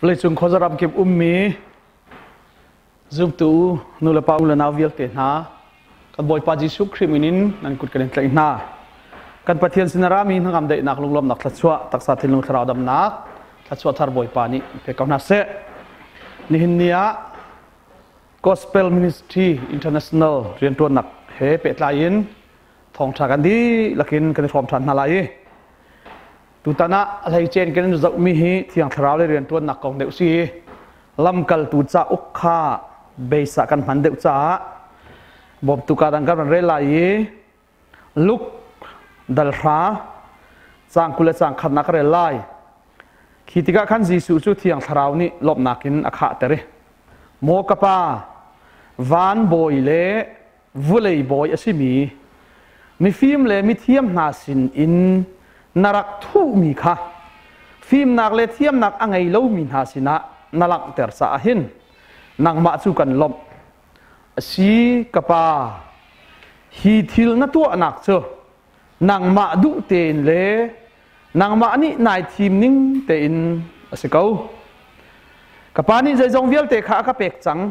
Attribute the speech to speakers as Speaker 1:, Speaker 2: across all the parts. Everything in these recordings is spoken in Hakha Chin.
Speaker 1: Vawleicung khuazaram kip ummi zumtu nulepa u le nau vialte hna kan Bawipa Jesuh Khrih min in nan kut kan in tlaih hna. Kan Pathian sin a rami hnangam daihnak lunglawmhnak thluachuah taksa thinlung thlarau damnak thluachuah thar Bawipa nih pe ko hna seh. Nihin ni ah Gospel Ministry International rianṭuannak he pehtlai in thawngṭha kan dihlak in kan i hrawm ṭhan hna lai i Tutan ah a hleicen kan in zohmi hi Thiang Thlarau le rianṭuannak kong deuh si. Lamkaltu cauk kha base ah kan hman deuh caah bawmtu ka dang kan ran rel lai i Luke dal hra caang 20 le caang khatnak ka rel lai. Khi tikah khan Jesuh cu Thiang Thlarau nih lawmhnak in a khahter i Maw ka Pa, van bawi le vulei bawi a simi mifim le mithiam hna sin in na rak thuhmi kha fimnak le thiamnak a ngei lomi hna sinah na langhter caah hin nangmah cu kan lawmh. A si ka pa, hi thil na tuahnak cu nangmah duh tein le nangmah nih nai thim ning tein a si ko. Ka pa nih zeizong vialte kha a ka pek cang.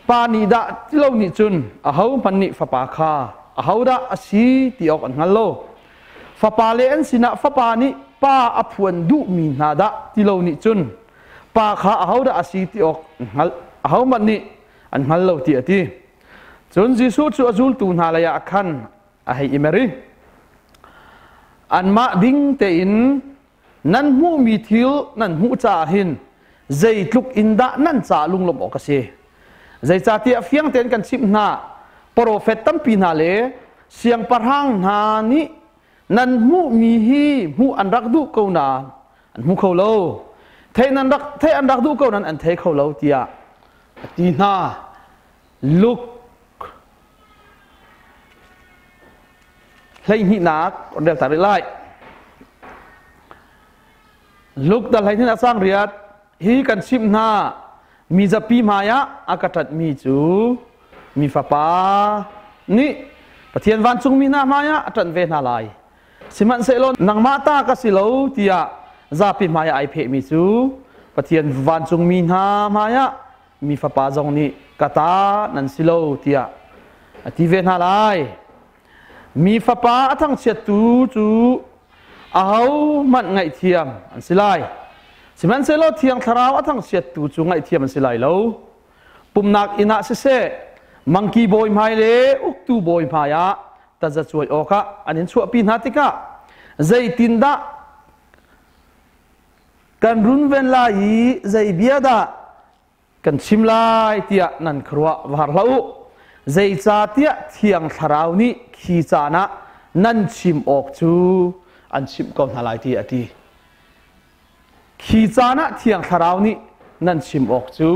Speaker 1: Pa nih dah ti lo nih cun ahohmanh nih fapa kha ahodah a si ti awk an hngal lo. Fapa le an sinah fapa nih pa a phuan duhmi hna dah ti lo nih cun pa kha ahodah a si ti awk an hngalh ahohmanh nih an hngal lo ti a ti. Cun Jesuh cu a zultu hna lei ah khan a hei i mer i anmah ding tein Nan hmuhmi thil nan hmuh caah hin zeitluk in dah nan ca lunglawmh awk a si. Zeicahtiah fiang tein kan chimh hna, profet tampi hna le siangpahrang hna nih nan hmuhmi hi hmuh an rak duh ko nain an hmu kho lo. Theih nan rak theih an rak duh ko nain an thei kho lo tiah a ti hna. Luke 12nak rel ta rih lai. Luke dal 12 sang riat hi kan chimh hna mi zapi hmai ah a ka ṭanhmi cu mi fapa nih Pathian vancungmi hna hmai ah a ṭanh ve hna lai. Sihmanhsehlaw nangmah ta ka si lo tiah zapi hmai ah ai phehmi cu Pathian vancungmi hna hmai ah mi fapa zong nih ka ta nan si lo tiah a ti ve hna lai. Mi fapa a thangchiattu cu ahohmanh ngaihthiam an si lai. Sihmanhsehlaw Thiang Thlarau a thangchiattu cu ngaihthiam an si lai lo. Pumnak inn ah siseh, mangki bawi hmai le uktu bawi hmai ah tazacuai awkah an in chuahpi hna tikah zeitindah kan runven lai i zei bia dah kan chim lai tiah nan khuaruah va har hlah u. Zeicahtiah Thiang Thlarau nih khi caan ah nan chim awk cu an chimh ko hna lai ti a ti. Khi caan ah Thiang Thlarau nih nan chim awk cu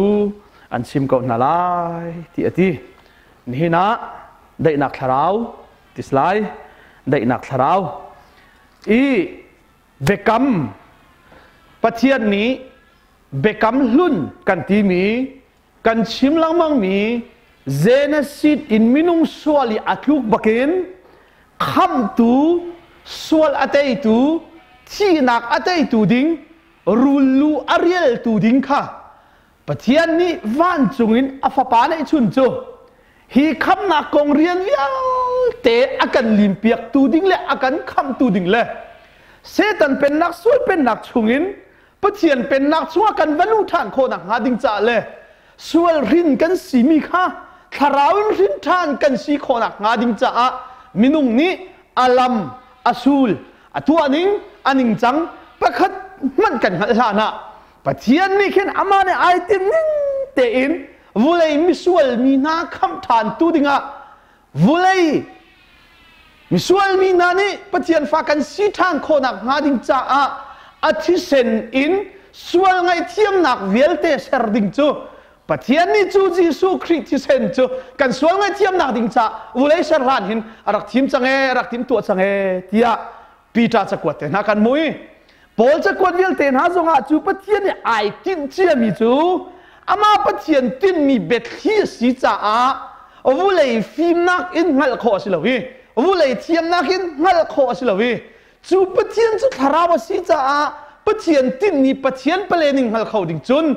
Speaker 1: an chim ko hna lai ti a ti. Nihin ah daihnak thlarau tis lai daihnak thlarau i biakam Pathian nih biakam hlun kan timi kan chim lengmangmi Genesis in minung sual i a tluk bakin khamhtu sual a teitu thihnak a teitu ding rullu a rialtu ding kha Pathian nih vancung in a fapa neihchun cu hi khamnak kong rian vialte a kan limpiaktu ding le a kan khamhtu ding le Satan pennak sual pennak chungin Pathian pennak chungah kan va luh ṭhan khawh nakhnga ding caah le sual hrin kan simi kha thlarau in hrin ṭhan kan si khawh nakhnga ding caah minung nih a lam a sul a tuah ning a ningcang pakhat hmanh kan hngalh hlan ah Pathian nih khin amah nih ai tinh ning tein vulei misual mi hna khamh ṭhan tu dingah vulei misual mi hna nih Pathian fa kan si ṭhan khawhnak hnga ding caah a thisen in sual ngaihthiamnak vialte ser ding cu Pathian nih cu Jesuh Khrih thisen cu kan sual ngaihthiamnak ding caah vulei ser hlan hin a rak thim cang ee a rak timhtuah cang ee tiah Peter cakuat te hna kan mui Paul cakuat vialte hna zongah cu Pathian nih ai tinh ciami cu amah Pathian tinhmi biathli a si caah vulei fimnak in hngalh khawh a si lo i vulei thiamnak in hngalh khawh a si lo i cu Pathian cu thlarau a si caah. Pathian tinhmi Pathian pale ning hngal kho ding cun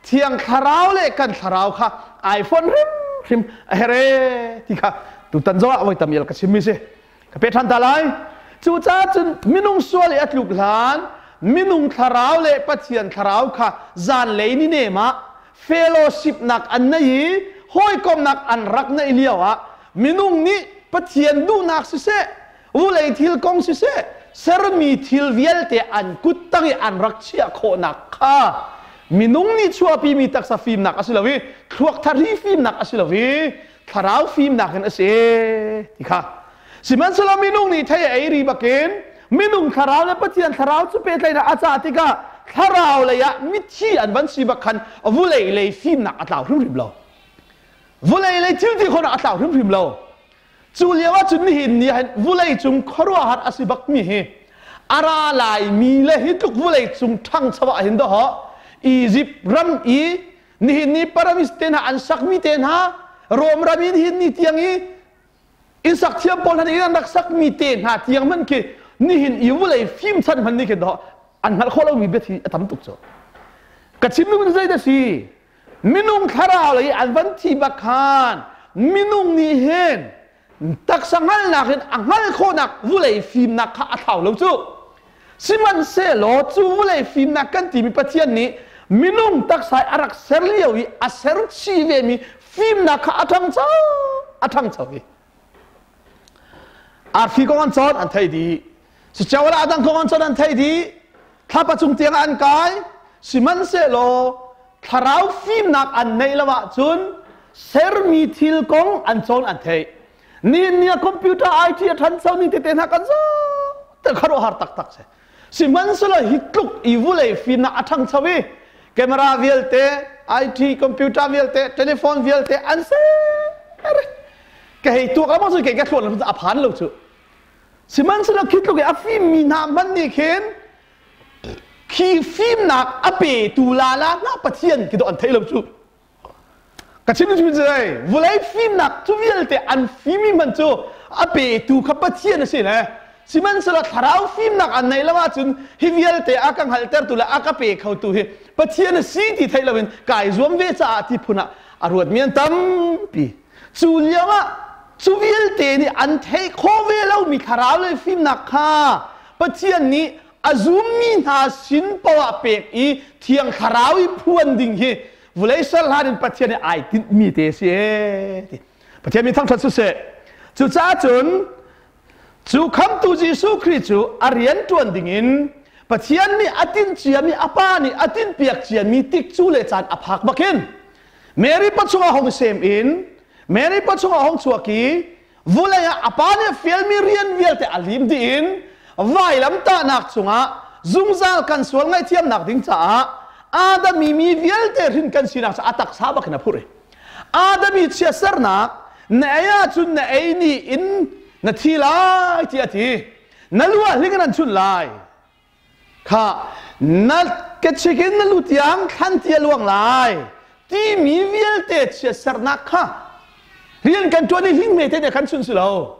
Speaker 1: Thiang Thlarau le kan thlarau kha ai fonh hrimhrim a herh ee ti kha tutan zong ah voi tam ial ka chimmi si. Ka pe ṭhan ta lai. Cucaah cun minung sual i a tluk hlan minung thlarau le Pathian thlarau kha zanlei ni nem ah fellowship nak an nei i hawikomnak an rak neih lio ah minung nih Pathian duhnak siseh vulei thil kong siseh sermi thil vialte an kut tang i an rak chiah khawhnak kha minung nih chuahpimi taksa fimnak a si lo i thluak thari fimnak a si lo i thlarau fimnak in a si ti kha. Sihmanhsehlaw minung nih thei a ei ri bakin minung thlarau le Pathian thlarau cu pehtlaihnak a cah tikah thlarau lei ah mithi an van si bak khan vulei lei fimnak a tlau hrimhrim lo, vulei lei thil ti khawhnak a tlau hrimhrim lo. Cu lio ah cun nihin ni ah vulei cung khuaruahhar a si bakmi hi a ra laimi le hi tluk vulei cung ṭhangcho ah hin dawh Egypt ram i nihin ni Paramis te hna an sakmi te hna, Rom ram in hin ni tiang i inn sak thiam pawl hna nih an rak sakmi te hna tiang hmanh khi nihin i vulei fim chan hmanh nih khin dawh an hngalh khawh lomi biathi a tam tuk cu. Ka chim duhmi zei dah si? Minung thlarau lei an van thi bak khan minung nih hin taksa hngalhnak in a hngalh khawhnak vulei fimnak kha a thlau lo cu. Sihmanhsehlaw cu vulei fimnak kan timi Pathian nih minung taksa a rak ser lio i a ser chih vemi fimnak kha a ṭhangcho a ṭhangcho i arfi kong an cawn an thei dih, sichawala adang kong an cawn an thei dih, thlapa cung tiang an kai. Sihmanhsehlaw thlarau fimnak an neih lo ahcun sermi thil kong an cawn an theih ni ni computer IT a ṭhancho ning tete hna kan zoh te khuaruahhar taktak si. Sihmanhsehlaw hi tluk i vulei fimnak a ṭhangcho i camera vialte, IT computer vialte, telephone vialte an ser ka hei tuak amang cu kei ka thluan a phan lo cu. Sihmanhsehlaw khi tluk i a fimmi hna hmanh nih khin khi fimnak a petu lala hna Pathian khi dawh an theih lo cu. Ka chim cu zei vulei fimnak cu vialte an fimi hmanh cu a petu kha Pathian a si le sihmanhsehlaw thlarau fimnak an neih lo ahcun hi vialte a ka hngalhtertu le a ka pe khotu hi Pathian a si ti theih loin kai zuam ve caah ti phun ah a ruatmi an tampi. Cu lio ah cu vialte nih an theih khawh ve lomi thlarau le fimnak kha Pathian nih a zummi hna sin poah pek i Thiang Thlarau i phuan ding hi vulei ser hlan in Pathian nih ai tinhmi te a si ee ti. Pathian mi thangṭhat siseh. Cucaah cun cu khamtu Jesuh Khrih cu a rian ṭuan dingin Pathian nih a tinh ciami, a Pa nih a tinhpiak ciami tikcu le caan a phak bakin Mary pachung ah hong sem in Mary pachung ah hong chuak i vulei ah a pa nih fialmi rian vialte a lim dih in vailamtahnak cungah zungzal kan sual ngaihthiamnak ding caah Adami mi vialte hrin kan sinak cu a taksa bak in a phurh i Adami chiatsernak na ei ahcun na ei ni in na thi lai ti a ti, na lu ah hling in an chunh lai kha, na kechik in na lu tiang thlan ti a luang lai timi vialte chiatsernak kha rian kan ṭuan i hling hmete nih khan chun si lo,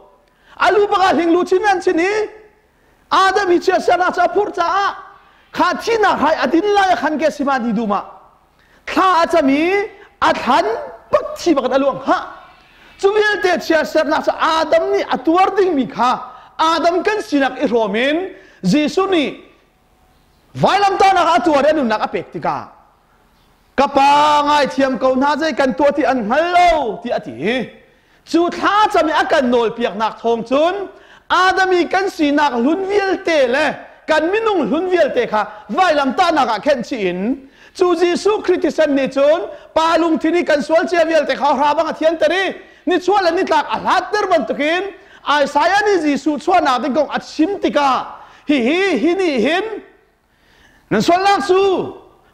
Speaker 1: a lu bak ah hling lu chin an chin i Adam hi chiatsernak cu a phurh caah kha thihnak hrai a din lai a khan ke sima ni dum ah thla a cam i a thlan bak thi bak in a luang ha. Cu vialte chiatsernak cu Adam nih a tuar dingmi kha Adam kan sinak i hrawm in Jesuh nih vailamtahnak ah a tuar i a nunnak a pek tikah, "Ka Pa, ngaithiam ko hna, zei kan tuah ti an hngal lo," ti a ti. Cu thlacam i a kan nawlpiaknak thawng cun Adam i kan sinak hlun vialte le kan minung hlun vialte kha vailamtahnak ah khenh chih in cu Jesuh Khrih thisen nih cun Pa lungthin i kan sual cia vialte kha hra bang a thianter i nichuah le nitlak a hlatter bantukin Isaiah nih Jesuh chuahnak ding kong a chim tikah hihi hi nih hin nan sualnak cu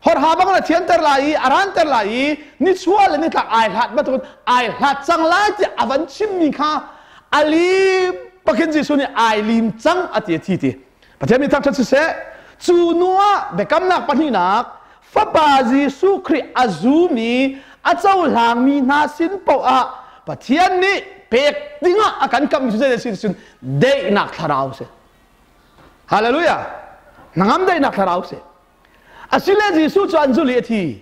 Speaker 1: horha bang na thianter lai i a ranter lai i nichuah le nitlak ai hlat bantukin ai hlat cang lai tiah a van chimmi kha a lim pakin Jesuh nih ai lim cang a ti a thi ti. Pathian mi thangṭhat siseh. Cu nu ah biakamnak pahnihnak Fapa Jesuh Khrih a zumi a cohlangmi hna sin paoh ah Pathian nih pek dingah a kan kammi cu zei si cun daihnak thlarau si. Hallelujah. Hnangam daihnak thlarau si. Asile Jesuh cu an zul i a thi.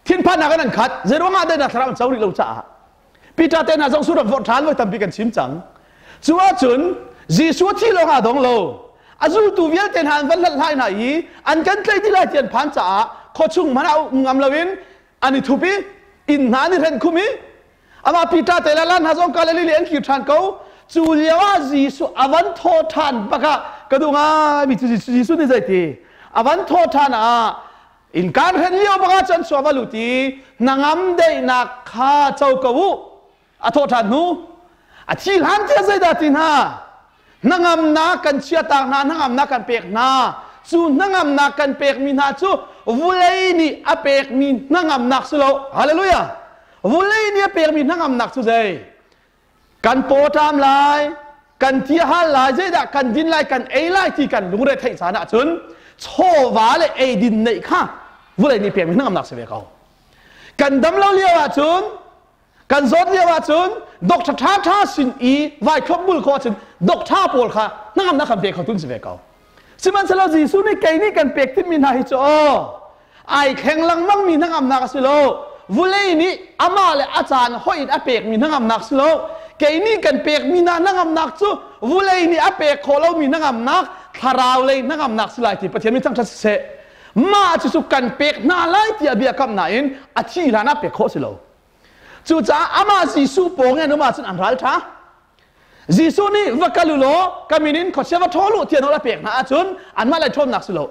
Speaker 1: Thinphannak in an khat. Zeiruangah daihnak thlarau an co rih lo caah. Peter te hna zong suram vorh ṭhan voi tampi kan chim cang. Cu ahcun Jesuh a thi lawng ah dong lo. A zultu vialte hna an van hlathlai hna i an kan tlaih dih lai ti an phan caah khuachung hmanh ah um ngam loin an i thup i inn hna an i hrenh khum i amah Peter te le lan hna zong Galilee lei an kir ṭhan ko. Cu lio ah Jesuh a van thaw ṭhan bak ah ka duh ngaimi cu Jesuh nih zeiti a van thaw ṭhan ah In kaan hren lio bak ah cun sua va lut i hnangam daihnak kha co ko u. A thawh ṭhan hnu a thi hlan tiah zeidah ti hna? Hnangamnak kan chiahtak hna, hnangamnak kan pek hna. Cu hnangamnak kan pekmi hna cu vulei nih a pekmi hnangamnak si lo. Hallelujah! Vulei nih a pekmi hnangamnak cu zei? Kan pawṭam lai, kan ti hal lai, zeidah kan din lai, kan ei lai ti kan lungre theih caan ahcun chawva le eidin neih kha vulei nih pekmi hnangamnak si ve ko. Kan dam lo lio ahcun, kan zawt lio ahcun doctor ṭha ṭha sin i vai thlop bul khawh ahcun doctor pawl kha hnangamnak kan pe kho tun si ve ko. Sihmanhsehlaw Jesuh nih kei nih kan pek timmi hna hi cu aw ai thleng lengmang mi hnangamnak a si lo. Vulei nih amah le a caan hoih in a pekmi hnangamnak si lo. Kei nih kan pekmi hna hnangamnak cu vulei nih a pek khawh lomi hnangamnak, thlarau lei hnangamnak si lai ti Pathian min thangṭhat siseh. Mah cucu kan pek hna lai tiah bia kam nain a thi hlan ah pek khawh si lo. Cucaah amah Jesuh pawng in an um ahcun an ral ṭha. Jesuh nih va kal u law ka min in khuachia va ṭhawl u tiah nawl a pek hna ahcun anmah lei ṭhawnnak si lo.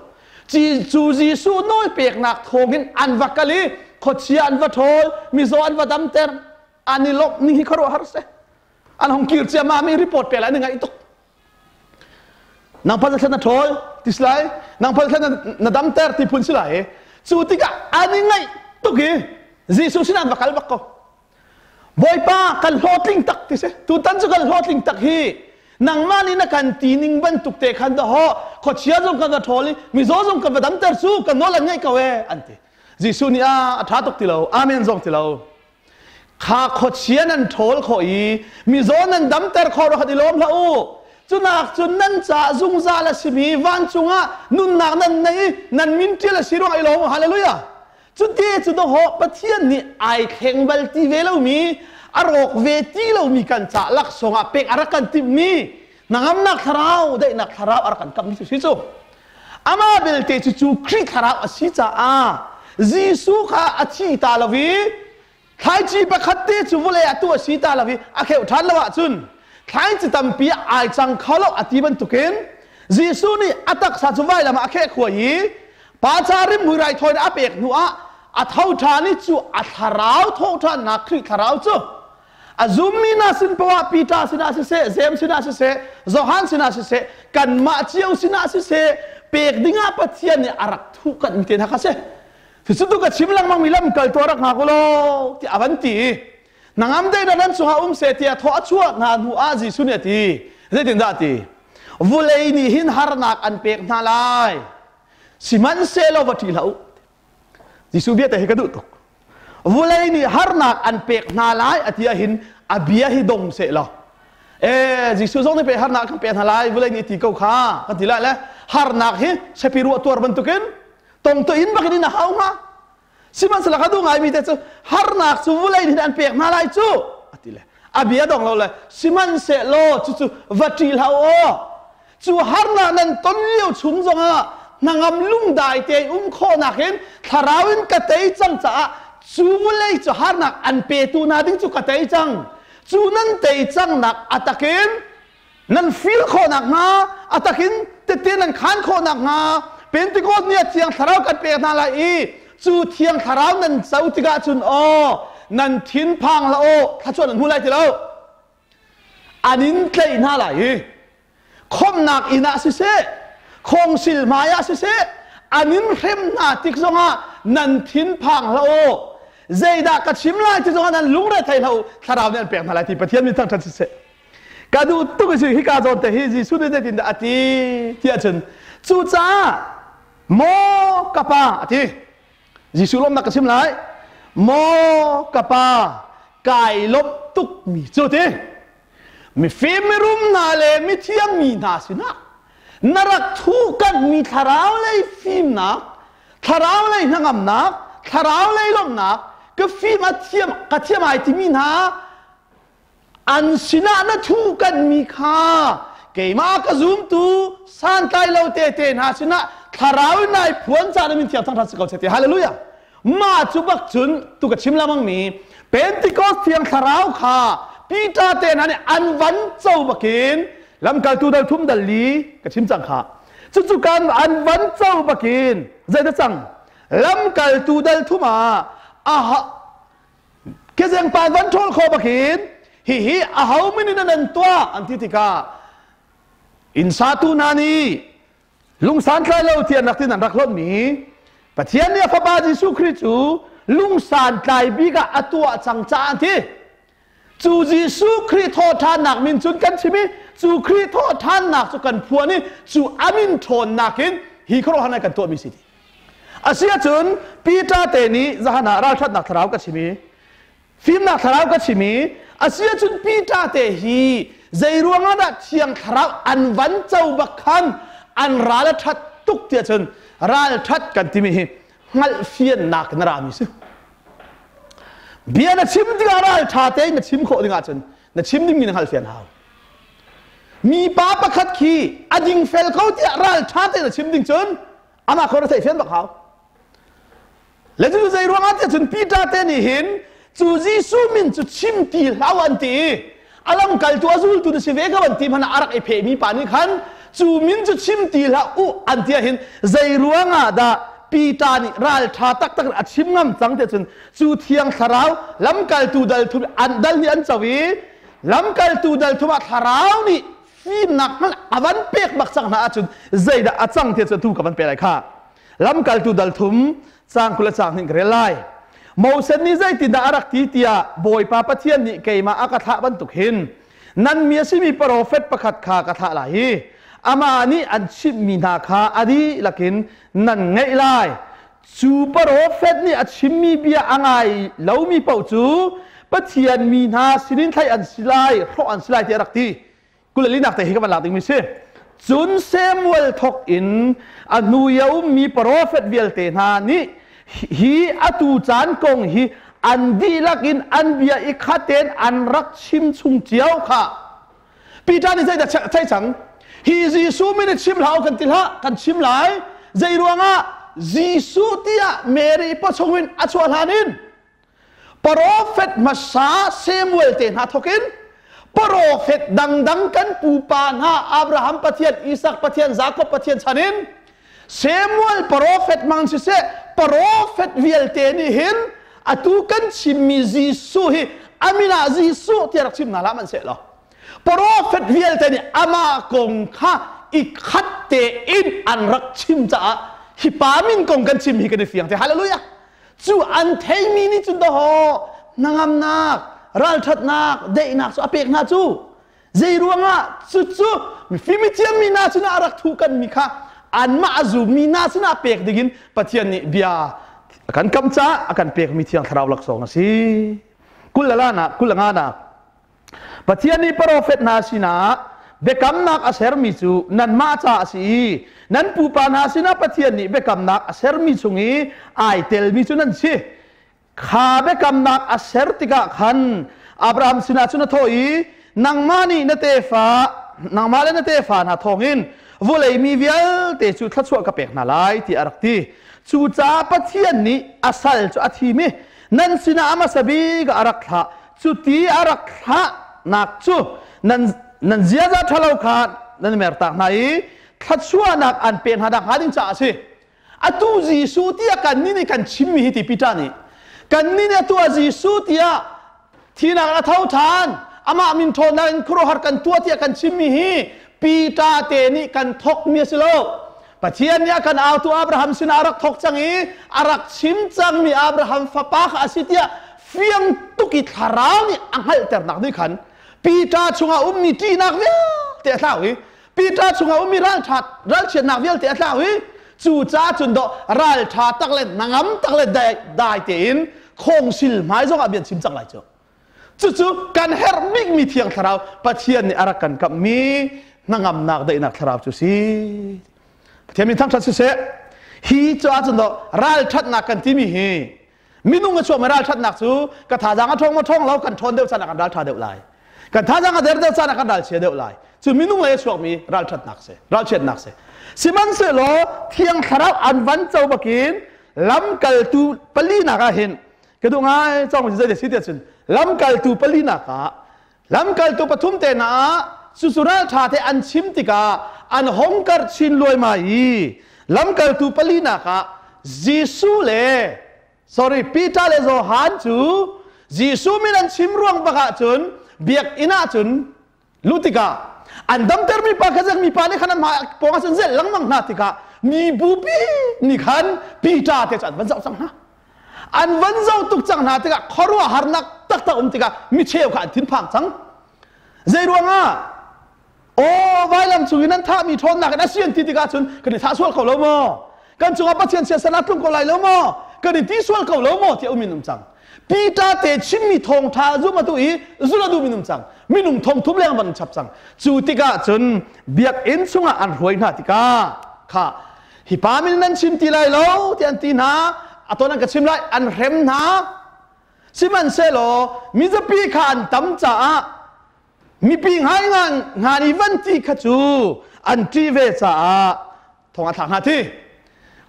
Speaker 1: Cu Jesuh nawl peknak thawngin an va kal i khuachia an va ṭhawl, mizaw an va damter, an i lawmh ning hi khuaruahhar si. An hung kir ciammam i report pek lai an i ngaih tuk. Nang phal thlen na ṭhawl ti si lai, nang phal thlen na damter ti phun si lai. Cu tikah an i ngaih tuk i Jesuh sinah an va kal bak ko. Bawipa kan hlawhtling tak ti si. Tutan cu kan hlawhtling tak hi. Nangmah nih na kan ti ning bantuk te khan dahawh khuachia zong kan va ṭhawl i mizaw zong kan va damter cu kan nawl an ngaih ko ee an ti. Jesuh nih a ṭha tuk ti lo. Amen zong ti lo. Kha khuachia nan ṭhawl khawh i mizaw nan damter khawh rak i lawm hlah u. Cunak cun nan caah zungzal a simi vancung ah nunnak nan nei i nan min ṭial a si ruangah i lawm u. Hallelujah. Cuti cu dawhawh Pathian nih ai thleng bal ti ve lomi, a rawk ve ti lomi kan ca laksawng ah pek a rak kan timhmi hnangamnak thlarau, daihnak thlarau a rak kan kammi cu si cu. Amah belte cu cu Khrih thlarau a si caah Jesuh kha a thi ta lo i Thlaici pakhat te cu vawlei ah tuah si ta lo i a kheuh ṭhan lo ahcun thlaici tampi ah ai cang kho lo a ti bantukin Jesuh nih a taksa cu vailam ah a kheh khuai i pa ca rimhmui raithawinak a pek hnu ah a tho ṭhan i cu a thlarau thawhṭhannak Khrih thlarau cu a zummi hna sin poah Peter sinah siseh James sinah siseh Johan sinah siseh kanmah cio sinah siseh pek dingah Pathian nih a rak thuh kanh mi te hna kha si. Cucu tu ka chim lengmang mi lamkal tu rak ngak u law tiah a van ti i nangam dei na nan chungah um seh tiah thaw a chuah hna hnu ah Jesuh nih a ti. Zeitindah a ti? Vulei nih hin harnak an pek hna lai. Sihmanhsehlaw va ṭih hlah u. Jesuh bia te hi ka duh tuk. Vulei nih harnak an pek hna lai a ti ahhin a bia hi dong seh law e Jesuh zong nih pe harnak kan pek hna lai vulei nih ti ko kha kan ti lai le harnak hi sapi ruah tuar bantukin tongto in bakin in a hau hnga sihmanhsehlaw ka duh ngaimi te cu harnak cu vulei nih an pek hna lai cu a ti le a bia dong lo le sihmanhsehlaw cucu va ṭih hlah aw cu harnak nan ton lio chung zongah hnangam lungdai te um khawhnak in thlarau in ka tei cang caah cu vulei cu harnak an petu hna ding cu ka tei cang cu nan tei cang nak a takin nan feel khawh nakhnga a takin tette nan khaan khawh nakhnga Pentecost ni ah Thiang Thlarau kan pek hna lai i cu Thiang Thlarau nan co tikah cun aw nan thinphang la aw thluachuah nan hmu lai ti lo an in tlaih hna lai i khomnak inn ah siseh khawngsil hmai ah siseh an in hrem hna tik zongah nan thinphang hlah aw zeidah ka chim lai ti zongah nan lungre thei hlah u thlarau nih an pek hna lai ti Pathian min thangṭhat siseh Ka duh tuk i hika zawn te hi Jesuh nih zeitindah a ti tiah cun cucaah maw ka pa a ti Jesuh lawmnak ka chim lai maw ka pa kai lawmh tukmi cu ti mifim mirum hna le mithiam mi hna sinah na rak thuhkanhmi thlarau lei fimnak. Thlarau lei hnangamnak, thlarau lei lawmhnak, ka fim a thiam, ka thiam ai timi hna an sinah na thu kan mi kha keimah ka zumtu santlai lo tete hna sinah thlarau in nai phuan caan min thiang thangthat si ko che ti. Hallelujah. Mah cu bak cun tu ka chim lamang mi Pentecost thiang thlarau kha Peter te hna nih an van co bakin lamkaltu dal thum dal li ka chim cang kha. Cucu kan an van co bakin zeidah cang? Lamkaltu dal thum ah aha kezeng pa van ṭhawl kho bakin hihi aho min in nan tuah an ti tikah inn satu hna nih lungsantlai lo tiah rak tin an rak hlonhmi Pathian nih a fapa Jesuh Khrih cu lungsantlai bik ah a tuah cang caah an ti. Cu Jesuh Khrih thawhṭhannak min cun kan chim i cu Khrih thawhṭhannak cu kan phuan i cu a min ṭhawnnak in hi khuaruahharnak kan tuahmi si ti. Asiahcun Peter te nih zahan ah ralṭhatnak thlarau ka chim i fimnak thlarau ka chim i asiahcun Peter te hi zei ruangah dah thiang thlarau an van co bak khan an ral a ṭhat tuk tiah cun ralṭhat kan timi hi hngalhfiannak in a rami si. Bia na chim tikah ralṭha tein na chim khawh dingah cun na chim dingmi na hngalhfian hau. Mipa pakhat khi a dingfel ko tiah ralṭha tein a chim ding cun amah kho na theih fian bak hau. Le cu zei ruangah tiah cun Peter te nih hin cu Jesuh min cu chim ti hlah an ti i a lamkaltu a zultu na si ve ko an ti hmanh ah a rak i phehmi pa nih khan cu min cu chim ti hlah u an ti ahhin zei ruangah dah Peter nih ralṭha taktak in a chim ngam cang tiah cun cu thiang thlarau lamkaltu dal thum an dal nih an co i lamkaltu dal thum ah thlarau nih fimnak hmanh a van pek bak cang hna ahcun zeidah a cang ti cu tu ka van pe lai kha. Lamkaltu dal thum cang 20 le cang hnih ka rel lai. Moses nih zeitindah a rak ti tiah Bawipa Pathian nih keimah a ka thlah bantuk hin nan mi a simi profet pakhat kha ka thlah lai i amah nih an chimhmi hna kha a dihlak in nan ngaih lai. Cu profet nih a chimmi bia a ngai lomi paoh cu Pathian mi hna sinin thlaih an si lai, hrawh an si lai tiah a rak ti. 22nak te hi ka van lak dingmi si. Cun Samuel thawk in a hnu i a ummi profet vialte hna nih hi atu caan kong hi an dihlak in an bia i khat tein an rak chim chung cio kha. Peter nih zeidah theih cang? Hi Jesuh min i chim hlah u kan ti hlah, kan chim lai. Zei ruangah Jesuh tiah Mary pawchung in a chuah hlan in Profet hmasa Samuel te hna thawkin profet dangdang kan pupa hna Abraham Pathian, Isak Pathian, Jakob Pathian chan in Samuel profet mang siseh profet vialte nih hin atu kan chimmi Jesuh hi amin ah Jesuh tiah rak chim hna hlah hmanhseh law profet vialte nih amah kong kha i khat tein an rak chim caah hi pa min kong kan chim hi kan i fiang te. Hallelujah. Cu an theimi nih cun dawhaw hnangamnak, ralṭhatnak, daihnak cu a pek hna cu. Zei ruangah cucu mifim thiammi hna sinah a rak thuh kanmi kha anmah a zummi hna sinah pek dingin Pathian nih bia a kan kam caah a kan pekmi Thiang Thlarau laksawng a si. Kul le lanak, kul le nganak. Pathian nih profet hna sinah biakamnak a sermi cu nanmah ca a si i nan pupa hna sinah Pathian nih biakamnak a sermi chung i ai telmi cu nan si. Kha biakamnak a ser tikah khan Abraham sinah cun a thawh i nangmah nih na tefa nangmah le na tefa hna thawngin vawlei mi vialte cu thluachuah ka pek hna lai tiah a rak ti. Cucaah Pathian nih a sal cu a thim i nan sinah a hmasa bik ah a rak thlah. Cuti a rak thlahnak cu nan nan ziaza ṭhalo kha nan mertak hna i thluachuahnak an pek hna nakhnga ding caah a si. Atu Jesuh tiah kannih nih kan chimmi hi ti Peter nih kannih nih atu ah Jesuh tiah thinak a tho ṭhan amah min ṭhawnnak in khuaruahhar kan tuah tiah kan chimmi hi Peter te nih kan thawkmi a si lo. Pathian nih a kan autu Abraham sinah a rak thawk cang i a rak chim cangmi Abraham fapa kha a si tiah fiang tuk i thlarau nih a hngalhternak nih khan Peter chungah ummi ṭihnak vialte a thlau i Peter chungah ummi ralṭhat ralchiatnak vialte a thlau i cu ca cun dawh ralṭha tak le hnangam tak le dai tein khawngsil hmai zongah bia chim cang lai cu. Cucu kan herh bikmi Thiang Thlarau Pathian nih a rak kan kamhmi hnangamnak daihnak thlarau cu si. Pathian min thangṭhat siseh. Hi cu ahcun do ralṭhatnak kan timi hi minung a chuakmi ralṭhatnak cu ka thazaang a ṭhawng maw ṭhawng lo, kan ṭhawn deuh caan ah kan ralṭha deuh lai, kan thazaang a der deuh caan ah kan ralchia deuh lai. Cu minung lei a chuakmi ralṭhatnak si, ralchiatnak si. Sihmanhsehlaw Thiang Thlarau an van co bakin lamkaltu palinak ah hin ka duh ngai cawng zei si tiah cun lamkaltu palinak ah, lamkaltu pathum te hna ah cucu ralṭha te an chim tikah an hong karh chin luaimai i lamkaltu palinak ah Jesuh le, sorry, Peter le Johan cu Jesuh min an chim ruang bak ah cun biakinn ah cun lu tikah an damtermi pa kha mi pa nih khan an hmai pawng ah cun zelh lengmang hna tikah mi bupi nih khan Peter te cu an van zoh cang hna. An van zoh tuk cang hna tikah khuaruahharnak taktak um tikah mi cheu kha an thinphang cang. Zei ruangah? Aw, vailam cung in an thahmi ṭhawnnak in a si an ti tikah cun kan i thah sual ko lo maw, kan cungah Pathian siasal a tlung ko lai lo maw, kan i ti sual ko lo maw tiah um in um cang. Peter te chimmi thawngṭha zum atu i zul a duh minung cang, minung 3000 leng van chap cang. Cu tikah cun biakinn chungah an hruai hna tikah kha hi pa min nan chim ti lai lo ti an ti hna. A ton an ka chim lai, an hrem hna. Sihmanhsehlaw mizapi kha an tam caah mipi ngai ngan i van ti kha cu an ṭih ve caah thong a thlak hna. Thi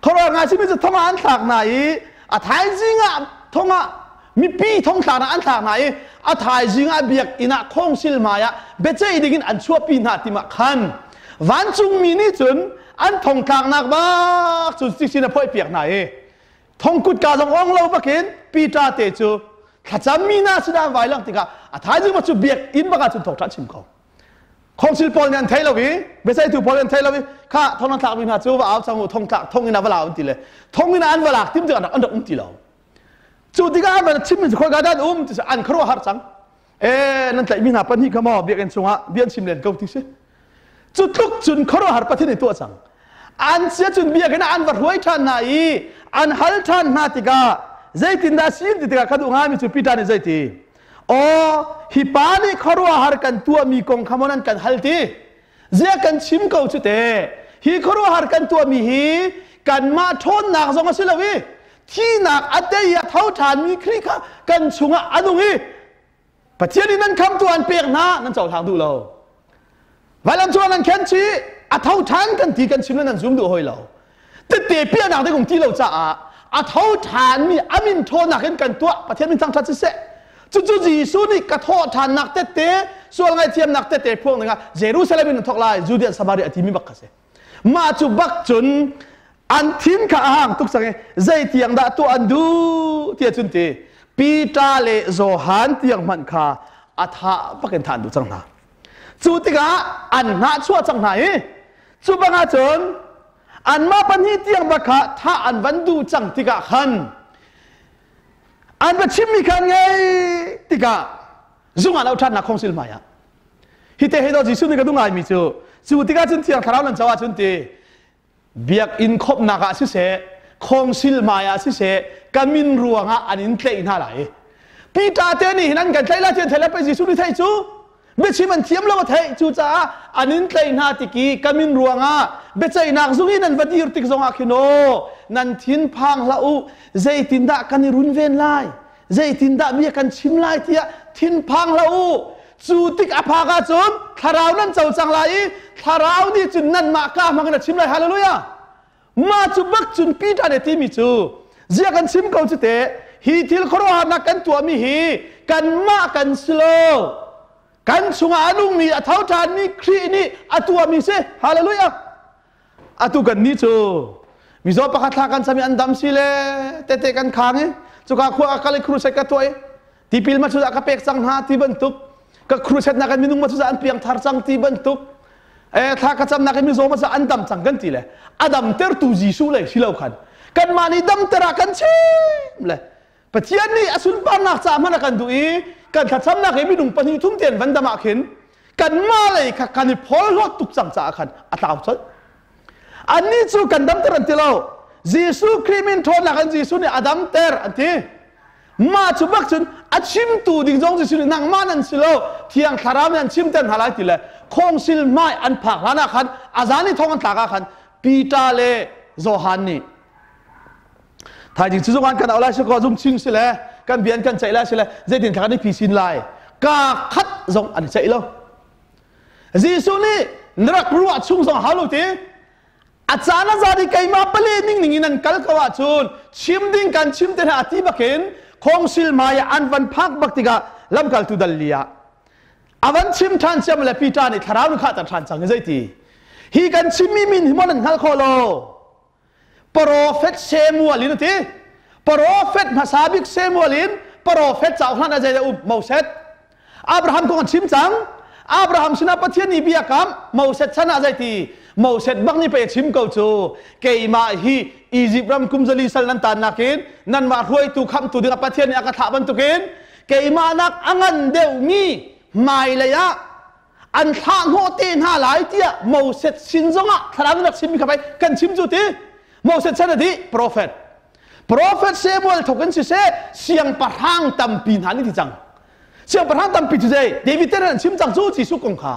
Speaker 1: khuaruah ngai simi cu thong ah an thlak hna i a thaizing ah thong ah mipi thong thlak an thlak hna i a thaizing ah biakinn ah khawngsil hmai ah biaceih ding in an chuahpi hna timah khan vancungmi nih cun an thong tlaknak bak cu sin a phoih piak hna i thong kutka zong ong lo bakin Peter te cu thlacammi hna sinah an vai lang tikah a thaizing bak cu biakinn bak ah cun thawngṭha chim ko. Khawngsil pawl nih an thei lo i biaceihtu pawl nih an thei lo i kha thong nan thlakmi hna cu va au cang u, thong tlak thong in ah va la an ti le thong in an va lak tim tikah an rak um ti lo. Cu tikah an van chimmi cu khoi ka dan um ti an khuaruah har cang. E, nan tlaihmi hna pahnih kha maw biakinn chungah bia an chim len ko ti si. Cu tluk cun khuaruahhar Pathian nih tuah cang. An sia cun biakinn ah an va hruai ṭhan hna i an hal ṭhan hna tikah zeitindah si ti tikah ka duh ngaimi cu Peter nih zeiti? Aw, hi pa nih khuaruahhar kan tuahmi kong kha maw nan kan hal ti? Ziah kan chim ko cu te. Hi khuaruahhar kan tuahmi hi kanmah ṭhawnnak zong a si lo i thihnak a tei i a tho ṭhanmi Khrih kha kan chungah a nung i Pathian nih nan khamtu an pek hna, nan cohlang duh lo. Vailam cungah nan khen chih, a tho ṭhan kan ti kan chim le nan zum duh hoi lo. Tette piahnak ding um ti lo caah a tho ṭhanmi a min ṭhawnnak in kan tuah, Pathian min thangṭhat siseh. Cucu Jesuh nih ka thawh ṭhannak tette, sual ngaihthiamnak tette phuang dingah Jerusalem in an thawk lai, Judea Samaria a timi bak kha si. Mah cu bak cun an thin kha a hang tuk cang i zei tiang dah tuah an duh tiah cun ti Peter le Johan tiang hmanh kha a thah bak in thah an duh cang hna. Cu tikah an hnahchuah cang hna i cu bangah cun anmah pahnih tiang bak kha thah an van duh cang tikah khan an va chimmi kha an ngei tikah zung ah lo ṭhatnak khongsil hmai ah hi te he do Jesuh nih ka duh ngaimi cu cu tikah cun Thiang Thlarau nan co ahcun ti biakinn khawmhnak ah siseh, khongsil hmai ah siseh, ka min ruangah an in tlaih hna lai. Peter te nih hin an kan tlaih lai ti an theih lai pei. Jesuh nih theih cu biachim an thiam lo a theih. Cucaah an in tlaih hna tik i ka min ruangah biaceihnak zung in nan va dir tik zongah khin aw nan thin phang hlah u, zeitindah kan i runven lai, zeitindah bia kan chim lai tiah thinphang hlah u. Cu tik a phak ahcun Thlarau nan co cang lai i Thlarau nih cun nanmah ka hmang in a chim lai. Hallelujah! Mah cu bak cun Peter nih timi cu zia kan chim ko cu te, hi thil khuaruahharnak kan tuahmi hi kanmah kan si lo, kan chungah a nungmi a tho ṭhanmi Khrih nih a tuahmi si. Hallelujah! Atu kan nih cu mizaw pakhat thla kan cam i an dam si le tete kan khang i cuka khua a kal i crusade ka tuah i tipil ma cu ka pek cang hna ti bantuk, ka crusade nak in minung ma cu an piang thar cang ti bantuk, e thla ka camnak in mizaw ma cu an dam cang kan ti le a damtertu Jesuh lei si lo khan kanmah nih damter ah kan chim le Pathian nih a sunparnak caah hman a kan duh i kan thlacamnak i minung pahnih thum tein van dam ah khin kanmah lei kha kan i phorhlawt tuk cang caah khan a tlau colh. Annih cu kan damter an ti lo. Jesuh Khrih min ṭhawnnak in Jesuh nih a damter an ti. Mah cu bak cun a chimtu ding zong Jesuh nih nangmah nan si lo, Thiang Thlarau nih an chimter hna lai ti le khawngsil hmai an phak hlan ah khan a zan i thong an tlak ah khan Peter le Johan nih Thaizing cu zungan kan auh lai si ko zum chin si le kan bian kan ceih lai si le zeitin thla kan i phi sin lai ka khat zong an i ceih lo. Jesuh nih na rak ruah chung zong hau lo ti a caan a zat i keimah pale ning ning in an kal ko ahcun chim ding kan chim te hna a ti bakin khongsil hmai ah an van phak bak tikah lamkaltu dal li ah a van chim ṭhan ciam le Peter nih thlarau nih khahter ṭhan cang i zeiti hi kan chimmi min hi maw nan hngal kho lo Profet Samuel in a ti. Profet hmasa bik Samuel in profet cauk hlan ah zei um Moses. Abraham kong an chim cang. Abraham sinah Pathian nih bia kam Moses chan ah zei ti Moses bak nih pei a chim ko cu keimah hi Egypt ram kum zali sal nan tan nakin nanmah hruaitu khamhtu dingah Pathian nih a ka thlah bantukin keimah nak a ngan deuhmi hmailei ah an thlah hnawh te hna lai tiah Moses sin zongah thlarau rak chimmi kha pei kan chim cu ti Moses chan a dih prophet prophet Samuel thok in siseh siangpahrang tampi hna nih ti cang siangpahrang tampi cu zei David te an chim cang cu Jesuh kong kha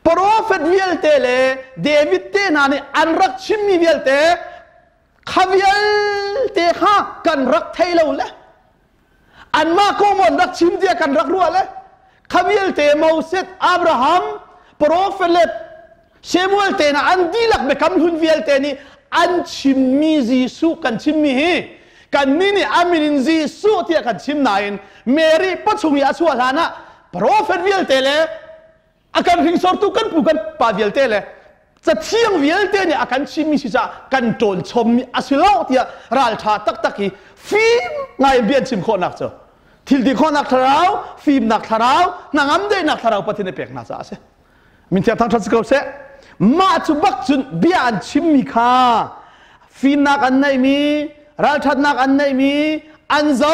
Speaker 1: prophet vialte le David te hna nih an rak chimmi vialte kha vialte kha kan rak thei lo le anmah kong an rak chim tiah kan rak ruah le kha vialte Moses Abraham prophet le Samuel te hna an dihlak biakam hlun vialte nih an chimmi Jesuh kan chimmi hi kannih nih a min in Jesuh tiah kan chim nain Mary pachung i a chuah hlan ah prophet vialte le a kan hringsortu kan pu kan pa vialte le cathiang vialte nih a kan chimmi si caah kan ṭawn chommi a si lo tiah ralṭha taktak hi fim ngai in bia an chim khawhnak cu thil ti khawhnak thlarau fimnak thlarau hnangam daihnak thlarau Pathian a pek hna caah a si min thiang thangṭhat si ko seh mah cu bak cun bia an chimmi kha fimnak an neihmi ralṭhatnak an neihmi an zo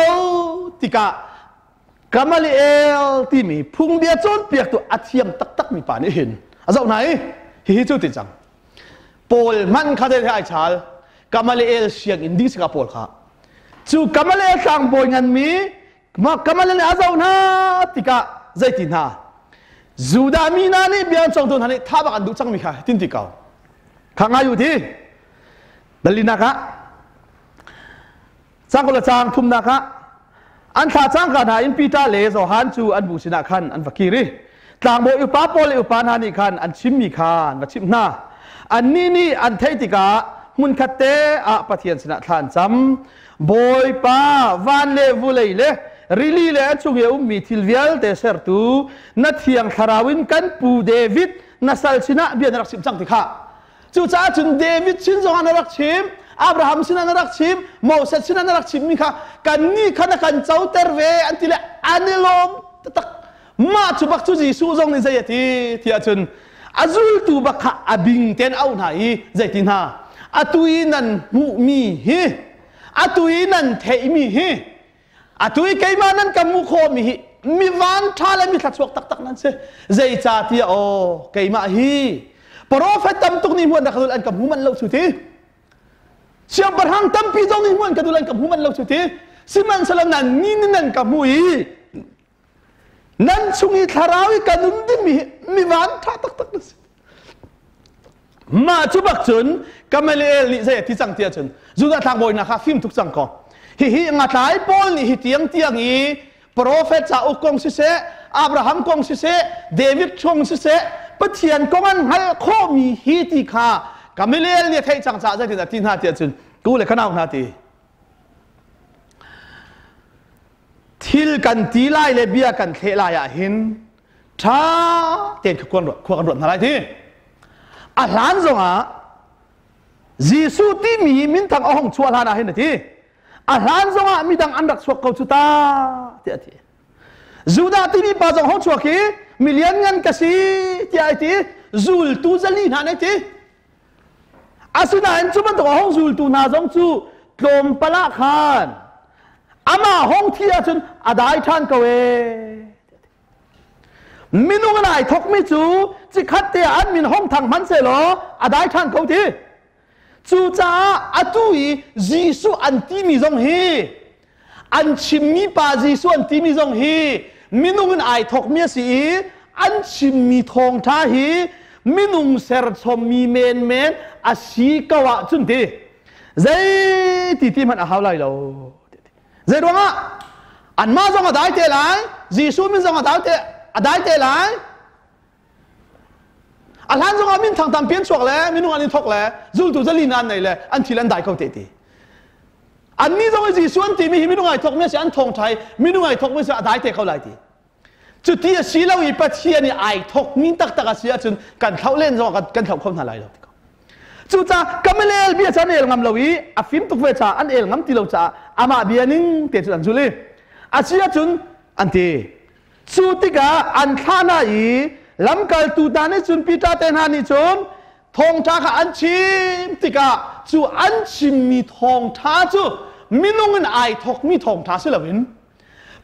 Speaker 1: tikah Gamaliel timi phungbia cawnpiaktu a thiam taktakmi pa nih hin a zoh hna i hihi cu ti cang Paul hmanh kha he ai chal Gamaliel sianginn ding sika Paul kha cu Gamaliel tlangbawi nganmi Gamaliel nih a zoh hna tikah zeiti hna Judah mi hna nih bia an cawngtu hna nih tha bak an duh cangmi kha tin ti ko kha ngai u ti dalinak ah Cang le cang thumnak ah an thla cangka hna in Peter le Johan cu an bu sinah khan an va kir i tlangbawi upa pawl le upa hna nih khan an chimmi kha an va chimh hna. Annih nih an theih tikah hmunkhat te ah Pathian sinah thla an cam. Bawipa van le vulei le rili le a chung i a ummi thil vialte sertu na thiang thlarau in kan pu David na sal sinah bia na rak chimh cang ti kha Cucaah cun David sin zongah na rak chim, Abraham sinah na rak chim, Moses sinah na rak chimmi kha kannih kha na kan coter ve an ti le an i lawm taktak. Mah cu bak cu Jesuh zong nih zei a ti tiah cun a zultu bak kha a bing tein auh hna i zeiti hna atu i nan hmuhmi hi atu i nan theihmi hi Atu i keimah nan ka hmuh khawhmi hi mi vanṭha le mi thluachuak taktak nan si. Zeicahtiah aw keimah hi profet tam tuk nih hmuan ka dul an ka hmu manh lo cu ti. Siangpahrang tampi zong nih hmuan ka dul an ka hmu manh lo cu ti. Sihmanhsehlaw nan ni nih nan ka hmu i nan chung i thlarau i ka nun dingmi hi mi vanṭha taktak nan si. Mah cu bak cun Gamaliel nih zei a ti cang ti ahcun Judah tlangbawi hna kha fim tuk cang kaw hihi ngatlai pawl nih hi tiang tiang i profet cauk kong siseh Abraham kong siseh David kong siseh Pathian kong an hngalh khawhmi hi ti kha Gamaliel nih a theih cang caah zeitin a ti hna ti ahcun tu le ka nau hna ti thil kan ti lai le bia kan thleh lai ah hin ṭha tein khua kan ruat hna lai ti a hlan zongah Jesuh timi minthang a hong chuah hlan ah hin a ti a hlan zongah midang an rak chuak ko cu ta tiah a ti Judah timi pa zong hong chuak hi milian ngan ka si tiah ai ti zultu zali hna nei ti asinain cu bantuk a hong zultu hna zong cu tlawmpal ah khan amah hong thi ahcun a dai ṭhan ko ee Minung in ai thokmi cu cikhat te ah an min hong thang hmanhsehlaw a dai ṭhan ko ti. Cucaah atu i Jesuh an timi zong hi an chimmi pa Jesuh an timi zong hi minung in ai thokmi a si i an chimmi thawngṭha hi minung serchommi menmen a si ko ahcun ti. Zei ti ti hmanh a hau lai lo. Zei ruangah? Anmah zong a dai te lai, Jesuh min zong a dai te, a dai te lai. A hlan zong ah min thang tampi an chuak le minung an i thok le zultu zali na an nei le an thil an dai kho te ti. Annih zong i Jesuh an timi hi minung ai thokmi a si, an thawngṭha i minung ai thokmi si a dai te kho lai ti. Cuti a si lo i Pathian i ai thokmi taktak a si ahcun kan thlauh len zong kan thlauh kho hna lai lo ti ko. Cucaah Gamaliel bia cu an el ngam lo i a fim tuk ve caah an el ngam ti lo caah amah bia ning te cun an zul i a si ahcun an ti. Cu tikah an thlah hna i lamkaltu hna nih cun Peter te hna nih cun thawngṭha kha an chim tikah cu an chimmi thawngṭha cu minung in ai thawkmi thawngṭha si loin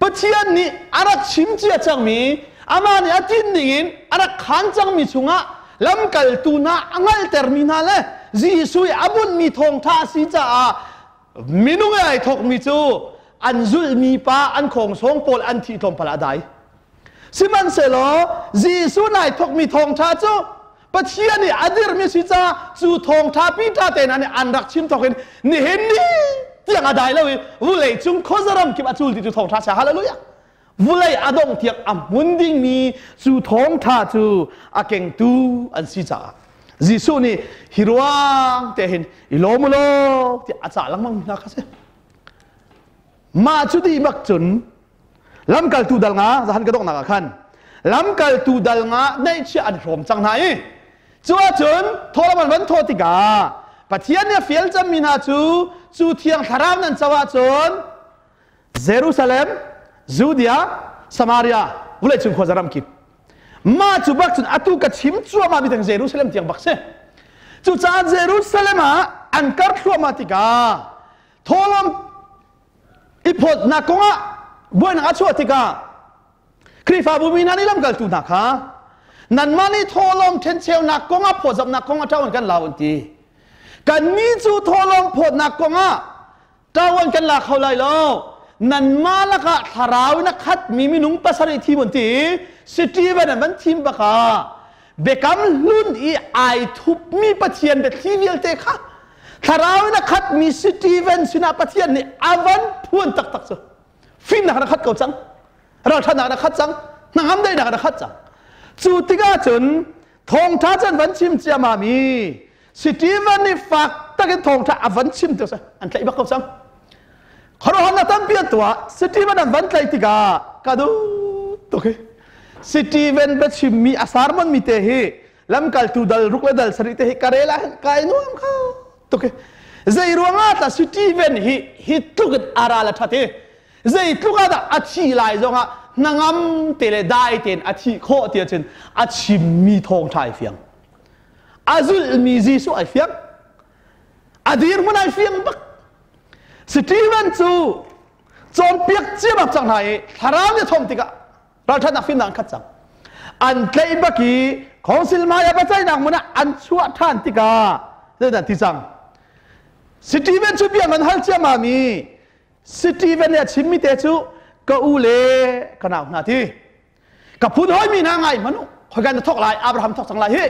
Speaker 1: Pathian nih a rak chim cia cangmi amah nih a tinh ningin a rak khaan cangmi chungah lamkaltu hna a hngalhtermi hna le Jesuh i a bunhmi thawngṭha a si caah minung i ai thawkmi cu an zulhmi pa an khawngsawng pawl an thih tlawmpal ah a dai. Sihmanhsehlaw Jesuh nai thawkmi thawngṭha cu Pathian nih a dirmi si caah cu thawngṭha Peter te hna nih an rak chim thawk in nihin ni tiang a dai lo i vulei cung khuazaram kip a cul ti cu thawngṭha si. Hallelujah! Vulei a dongh tiang a hmun dingmi cu thawngṭha cu a kengtu an si caah Jesuh nih hi ruang te hin i lawm u law tiah a cah lengmang hna kha si. Mah cu dih bak cun lamkaltu dal nga zahan ka donghnak ah khan lamkaltu dal nga neihchiah an hrawm cang hna i cu ahcun thawlam an van thawh tikah Pathian nih a fial cangmi hna cu cu thiang thlarau nan co ahcun Jerusalem, Judea, Samaria, vawleicung khuaza ram kip mah cu bak cun atu ka chim cuahmah mi tang Jerusalem tiang bak si. Cucaah Jerusalem ah an kar thluahmah tikah thawlawm i phawtnak kongah buainak a chuah tikah Khrihfabu mi hna nih lamkaltu hna kha nanmah nih thawhlawm ṭhencheunak kongah phawtzamhnak kongah ṭawan kan lau an ti. Kannih cu thawhlawm phawtnak kongah ṭawan kan la kho lai lo. Nanmah lakah thlarau in a khatmi minung pasarih thim an ti i Stephen an van thim bak ah biakam hlun i ai thupmi Pathian biathli vialte kha Thlarau in a khatmi Stephen sinah Pathian nih a van phuan taktak cu fimnak in a khat ko cang ralṭhatnak in a khat cang hnangam daihnak in a khat cang cu tikah cun thawngṭha cu an van chim ciammam i Stephen nih fak takin thawngṭha a van chim ti an tlaih bak ko cang khuaruahharnak tampi an tuah Stephen an van tlaih tikah ka duh tuk hi Stephen biachimmi a sermon mi te hi lamkaltu dal ruk le dal sarih te hi ka rel ah hin kai nuam kho tuk hi zei ruangah tah Stephen hi hi tluk in a ral a that i zei tluk ah dah a thi lai zongah hnangam te le dai tein a thih khawh ti ahcun a chimmi thawngṭha ai fiang a zulhmi Jesuh ai fiang a dirhmun ai fiang bak Stephen cu cawnpiak ciamam cang hna i thlarau nih a thawm tikah ralṭhatnak fimnak an khat cang an tlaih bak i council hmai ah biaceihnak hmun ah an chuah ṭhan tikah zeidah ti cang Stephen cu bia man hal ciammam i Stephen nih a chimmi te cu ka u le ka nau hna ti ka phun hawi mi hna ngai hmanh u khoikan na thok lai Abraham thok cang lai hi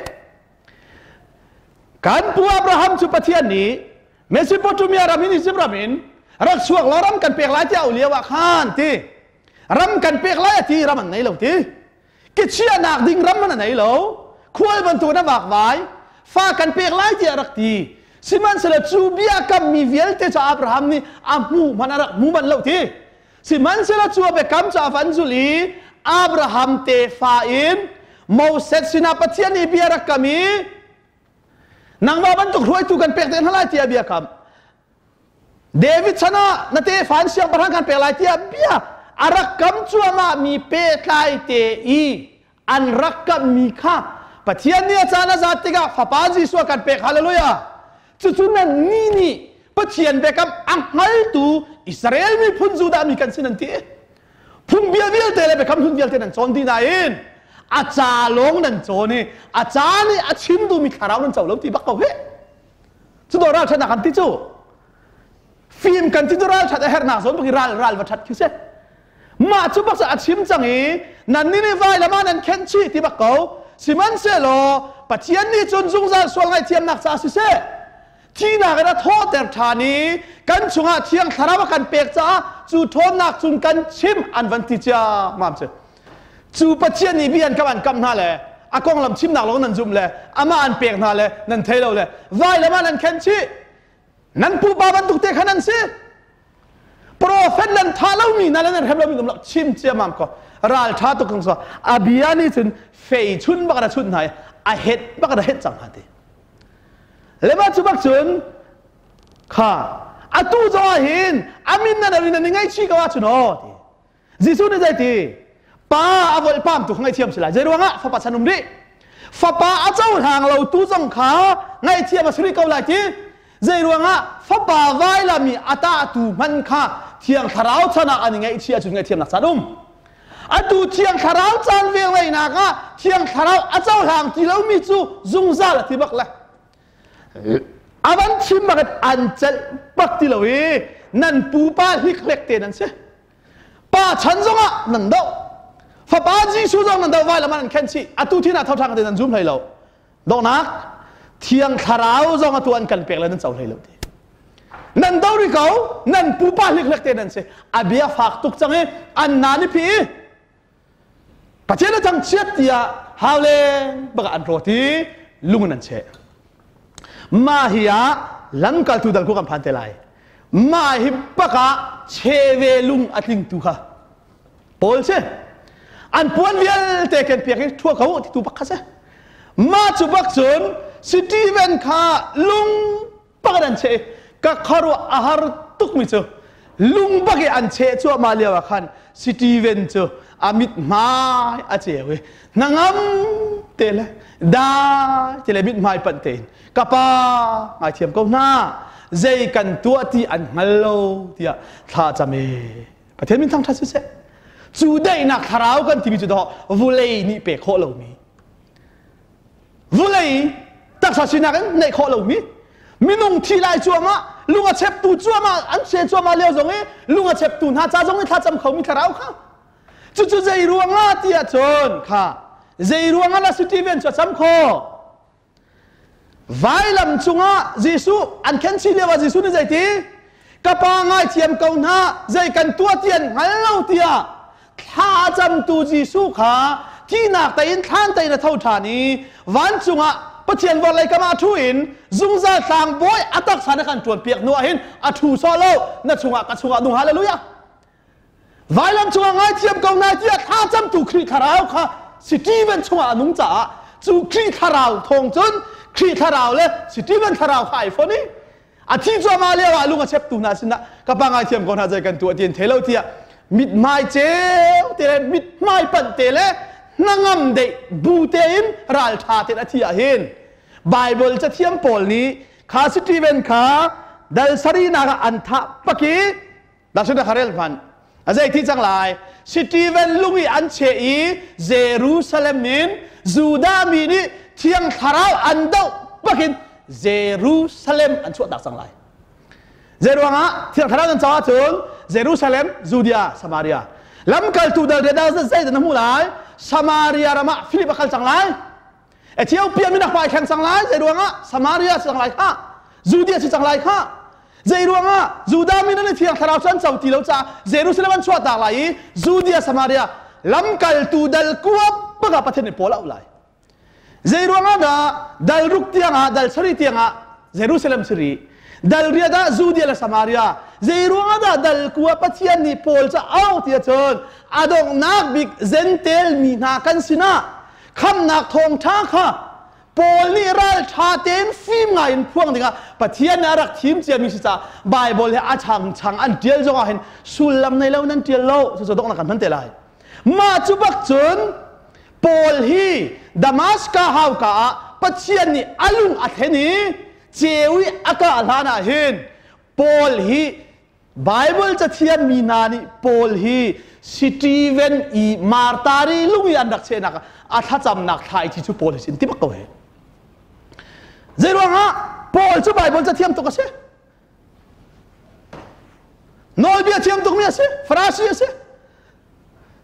Speaker 1: kan pu Abraham cu Pathian nih Mesopotamia ram in Egypt ram in rak chuak law ram kan pek lai tiah u lio ah khan ti ram kan pek lai a ti ram an nei lo ti kichiahnak ding ram an nei lo khual bantuk na vakvai fa kan pek lai tiah rak ti sihmanhsehlaw cu bia kammi vialte cu Abraham nih a hmu hmanh a rak hmu manh lo ti sihmanhsehlaw cu a biakam cu a van zul i Abraham tefa in Moses sinah Pathian nih bia rak kam i nangmah bantuk hruaitu kan pek te hna lai tiah bia kam David chan ah na tefa in siangpahrang kan pek lai tiah bia a rak kam cuahmah mi pehtlai te i an rak kammi kha Pathian nih a caan a zat tikah Fapa Jesuh a kan pek hallelujah cucu nan nih nih Pathian biakam a hngaltu Israel miphun Judah mi kan si nan ti phungbia vialte le biakam hlun vialte nan cawn dih nain a ca lawng nan cawn i a ca nih a chim duhmi thlarau nan co lo ti bak ko hi Cu dawh ralṭhatnak kan ti cu fim kan ti cu ralṭhat a herhnak zawn bak i ral ral va ṭhat khi si. Mah cu bak a chim cang i nannih nih vailam ah nan khenh chih ti bak ko. Sihmanhsehlaw Pathian nih cun zungzal sual ngaihthiamnak caah siseh, Thihnak in a thawhter ṭhan i kan chungah Thiang Thlarau a kan pek caah cu ṭhawnnak cun kan chim an van ti ciammam cu. Cu Pathian nih bia an kam an kam hna le a konglam chimnak lawng nan zumh le amah an pek hna le nan thei lo le vailam ah nan khen chih. Nan pupa bantuk te khan an si. Profet nan tha lomi hna le nan hrem lomi um chim ciammam ko. Ral ṭha tuk kong so a bia nih cun fei chun bak a chunh hna i a het bak a het cang hna ti. Le mah cu bak cun kha atu zong ah hin a min nan rin nan i ngaihchih ko ahcun aw ti. Jesuh nih zei ti? Pa a volhpam tu kha ngaihthiam si lai. Zei ruangah fapa chan um rih. Fapa a cohlang lo tu zong kha ngaihthiam a si rih ko lai ti. Zei ruangah fapa vailam i a tahtu hman kha Thiang Thlarau chan ah an i ngaihchih ahcun ngaihthiamnak caan um. Atu Thiang Thlarau caan vel ngeihnak ah Thiang Thlarau a cohlang ti lomi cu zungzal a ti bak le. A van chim bak in an celh bak ti lo i nan pupa hlikhlek te nan si. Pa chan zongah nan doh. Fapa Jesuh zong nan doh vailam ah nan khen chih. Atu thin ah thoṭhang te nan zum hlei lo. Donghnak Thiang Thlarau zong atu an kan pek le nan co hlei lo ti. Nan do ri ko, nan pupa hlikhlek te nan si. A bia fak tuk cang i an na ni phi i Pathian a thangchiat tiah hauleng bak an rawt i lung in an cheh. Mah hi ah lamkaltu dal ku kan phan te lai. Mah hi bak ah cheve lung a tlingtu kha Paul si. An puan vialte ken piak i thua ko ti tu bak kha si. Mah cu bak cun Stephen kha lung bak in an cheh i ka khuaruah a har tukmi cu lung bak i an cheh cuahmah lio ah khan Stephen cu a mithmai a ceu i hnangam te le dai te le mithmai panh tein ka pa ngaithiam ko hna zei kan tuah ti an hngal lo tiah thla cam e Pathian min thangṭhat siseh cu daihnak thlarau kan timi cu dawh vulei nih pek khawh lomi vulei taksa sinak in neih khawh lomi minung thi lai cuahmah lung a cheptu cuahmah an che cuahmah lio zong i lung a cheptu hna ca zong i thlacam khomi thlarau kha cucu zei ruangah ti ahcun kha zei ruangah na Stephen cu a cam khawh Vailam cungah Jesuh an khenchih lio ah Jesuh nih zeiti? Ka pa ngaithiam ko hna, zei kan tuah ti an hngal lo tiah thla a camtu Jesuh kha thihnak tein thlan tein a tho ṭhan i vancung ah Pathian vorlei kam ah ṭhu in zungzal tlangbawi a taksa na kan ṭuan piak hnu ah hin a ṭhu sawh lo na chungah ka chungah nung hallelujah Vailam cungah ngaithiam ko na tiah thla camtu Khrih Thlarau kha Stephen chungah a nung caah cu Khrih Thlarau thawng cun Khrih Thlarau le Stephen Thlarau kha ai fon i a thi cuahmah lio ah lung a cheptu hna sinah ka pa ngaithiam ko hna zei kan tuah ti an thei lo tiah mithmai ceu te le mithmai panh te le hnangam deih bu tein ralṭha tein a thi ah hin Bible cathiam pawl nih kha Stephen kha dal sarihnak ah an thah pak i Dashin kha rel hmanh. A zei thi cang lai? Stephen lung i an cheh i Jerusalem in Judah mi nih Thiang Thlarau an doh bakin Jerusalem an chuahtak cang lai. Zeiruangah Thiang Thlarau an caah cun Jerusalem, Judea, Samaria. Lamkaltu dal rian zei na hmuh lai? Samaria ram ah Philip a kal cang lai. Ethiopia min a hmai thleng cang lai. Zei ruangah Samaria si cang lai kha. Judea si cang lai kha. Zei ruangah Judah mi nan thiang thlarau cu an co ti lo caah Jerusalem an chuahtak lai i Judea Samaria lamkaltu dal kuap bak ah Pathian nih pawl a auh lai. Zei ruangah dah dal ruk tiangah dal sarih tiangah Jerusalem si rih. Dal riat ah Judea le Samaria. Zei ruangah dah dal kua Pathian nih Paul cu auh ti ahcun a donghnak bik Jentail mi hna kan sinah khamnak thawngṭha kha Paul nih ralṭha tein fim ngai in phuang dingah Pathian nih a rak thim ciami si caah Baibal he a changchang an ṭial zongah hin sullam nei lo nan ṭial lo cucu donghnak kan hman te lai. Mah cu bak cun Paul hi Damaska hauka ah Pathian nih a lung a thlen i ceu i a kah hlan ah hin Paul hi Bible cathiam mi hna nih Paul hi Stephen i Martari lung i an rak chehnak a thlacamnak thla i cu Paul hi sin ti bak ko he. Zei ruangah Paul cu Bible cathiam tuk a si. Nawlbia thiam tukmi a si, Farasi a si.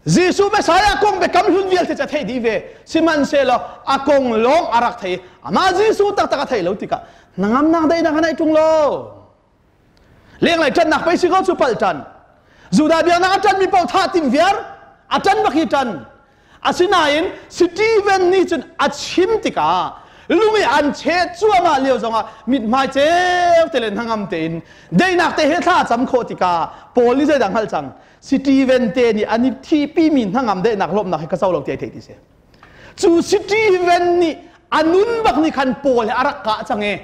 Speaker 1: Jesuh Messiah kong biakam hlun vialte cu a theih dih ve. Sihmanhsehlaw a kong lawng a rak thei. Amah Jesuh taktak a theih lo tikah hnangamnak daihnak a neih ṭung lo. Lenglei ṭannak pei si ko cu palh ṭan. Judah biaknak a ṭanmi paoh thah tim viar, a ṭan bak hi ṭan. Asinain Stephen nih cun a chim tikah lung i an cheh cuahmah lio zongah mithmai ceu te le hnangam tein daihnak te he thla a cam khawh tikah Paul nih zeidah hngalh cang? Stephen te nih an i thihpimi hnangam daihnak lawmhnak hi ka co lo ti ai theih ti si. Cu Stephen nih a nun bak nih khan Paul he a rak kah cang i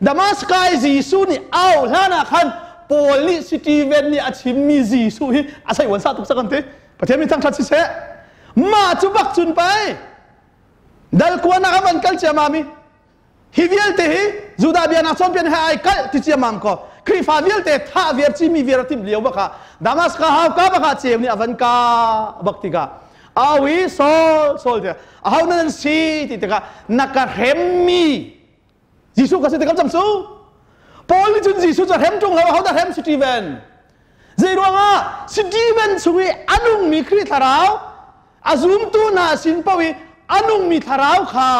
Speaker 1: Damaskai Jesuh nih au hlan ah khan Paul nih Stephen nih a chimmi Jesuh hi a sei wan sa tuk cang an ti. Pathian min thangṭhat siseh. Mah cu bak cun pei dal kuanak ah van kal ciamam i hi vialte hi Judah biaknak cawnpian he ai kalh ti ciamam ko Khrihfa vialte thah viar cimi viar a timh lio bak ah Damascus hauka bak ah ceu nih a van ka bak tikah au i Saul Saul tiah aho nan si ti tikah na ka hremmi Jesuh ka si ti kam cang su. Paul nih cun Jesuh cu hrem ṭung lo ahodah hrem Stephen. Zei ruangah Stephen chung i a nungmi Khrih thlarau a zumtu hna sin paoh i a nungmi thlarau kha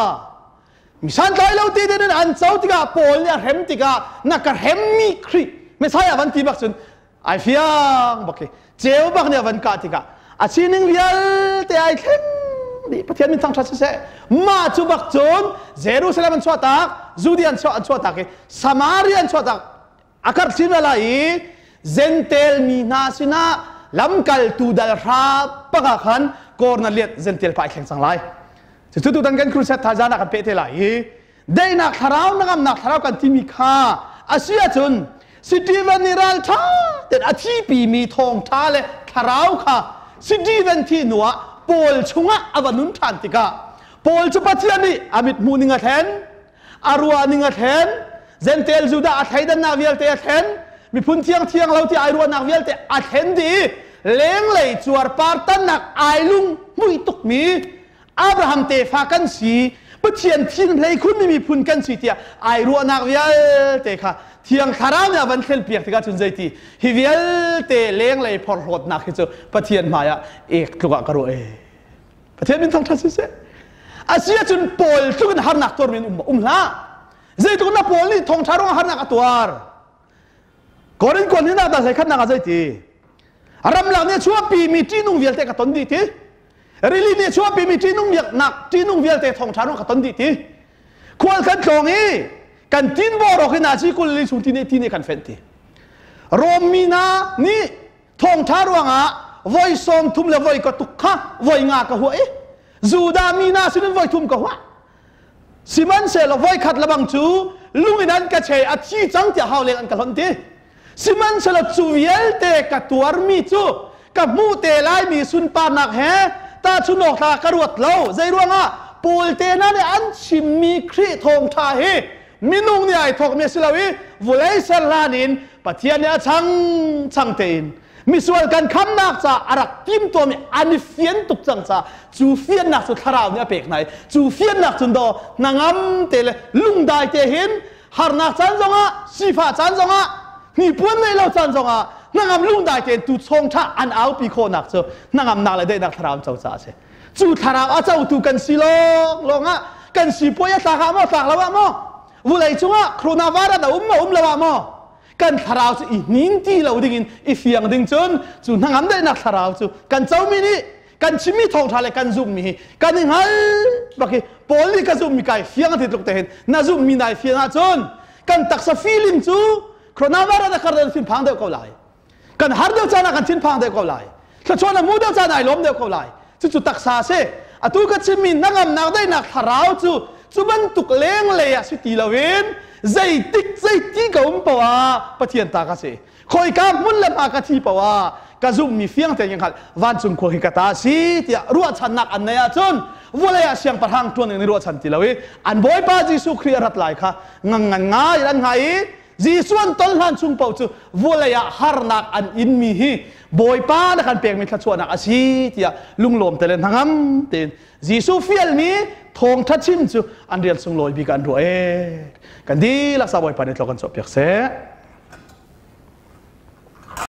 Speaker 1: mi santlai lo ti ding in an co tikah Paul nih a hrem tikah na ka hremmi Khrih Messiah van ti bak cun ai fiang bak hi ceu bak nih a van kah tikah a sining vialte ai thleng dih. Pathian min thangṭhat siseh. Mah cu bak cun Jerusalem an chuahtak, Judea an chuah an chuahtak i Samaria an chuahtak, a karh chin lai i Gentel mi hna sinah lamkaltu dal hra pakah khan Kornelias Gentel pa ai thleng cang lai. Cucu tutan kan crusade thaizan ah kan peh te lai i daihnak thlarau, hnangamnak thlarau kan timi kha a si ahcun Stephen nih ralṭha tein a thipimi thawngṭha le thlarau kha Stephen thih hnuah Paul chungah a va nun ṭhan tikah Paul cu Pathian nih a mit hmuh ning a thlen, a ruah ning a thlen, Gentel Judah a thleidannak vialte a thlen, miphun thiang thiang lo ti ai ruahnak vialte a thlen dih i lenglei cuarpar tannak ai lung hmuih tukmi Abraham tefa kan si, Pathian thin hlei khunmi miphun kan si tiah ai ruahnak vialte kha Thiang Thlarau nih a van thlelpiak tikah cun zeiti hi vialte lenglei phorhlawtnak hi cu Pathian hmaiah ek tluk ah ka ruah ee. Pathian min thangṭhat siseh. A si ahcun Paul tluk in harnak tuarmi an um um hlah. Zeitluk na Paul nih thawngṭha ruangah harnak a tuar. Korin kuan hinak dah hlei khatnak ah zeiti ramlak nih a chuahpimi ṭihnung vialte ka ton dih ti. Rili nih chuahpimi ṭihnung biaknak ṭihnung vialte thawngṭha ruang ka ton dih ti. Khual kan tlawng i kan tinbaw rawk in nazi 40 chung ti nih ti nih kan fenh ti. Rom mi hna nih thawngṭha ruangah voi 30 le voi ka tuk kha voi nga ka huah i Judah mi hna sinin voi thum ka huah. Sihmanhsehlaw voi khat lebang cu lung in an ka chei, a thi cang tiah hau leng an ka hlonh ti. Sihmanhsehlaw cu vialte ka tuarmi cu ka hmuh te laimi sunparnak he tahchun awk tlak ka ruat lo. Zei ruangah? Paul te hna nih an chimmi Khrih thawngṭha hi minung nih ai thawkmi a si lo i vawlei ser hlan in Pathian nih a chang chang tein misual kan khamnak caah a rak timtuahmi an i fian tuk cang caah cu fiannak cu thlarau nih a pek hna i cu fiannak cun daw hnangam te le lungdai te hin harnak caan zongah, sifah caan zongah, hnipuan neih lo caan zongah hnangam lungdai tein tu chawngṭha an aupi khawhnak cu hnangamnak le daihnak thlarau an co caah a si. Cu thlarau a cotu kan si lawng lawngah kan sipuai a tlak ah maw, tlak lo ah maw, vulei cungah coronavirus a um maw, um lo ah maw, kan thlarau cu i hnin ti lo dingin i fiang ding cun cu hnangam daihnak thlarau cu kan comi nih kan chimmi thawngṭha le kan zumhmi hi kan i hngal bak hi. Paul nih ka zumhmi kai fiang a ti tluk te hin na zumhmi nai fiang ahcun kan taksa feeling cu coronavirus a kar deuh thinphang deuh ko lai, kan har deuh caan ah kan thinphang deuh ko lai, thluachuah na hmu deuh caan ai lawm deuh ko lai. Cucu taksa a si. Atu ka chimmi hnangamnak daihnak thlarau cu cu bantuk lenglei ah si ti loin zeitik zeiti ka um poah ah Pathian ta ka si, khoika hmun le hma ka thi poah ah ka zumhmi fiang tein ka hngalh, vancung khua hi ka ta si tiah ruahchannak an neih ahcun vawlei ah siangpahrang ṭuan in ruahchan ti lo i an Bawipa Jesuh Khrih a rat lai kha ngangngan ngai in an ngai i Jesuh an ton hlan chung paoh cu vawlei ah harnak an inmi hi Bawipa na kan pekmi thluachuahnak a si tiah lunglawm te le hnangam tein Jesuh fialmi thawngṭha chim cu an rian sunglawi bik ah an ruah ee. Kan dihlak sa Bawipa nih tlaw kan cawhpiak seh.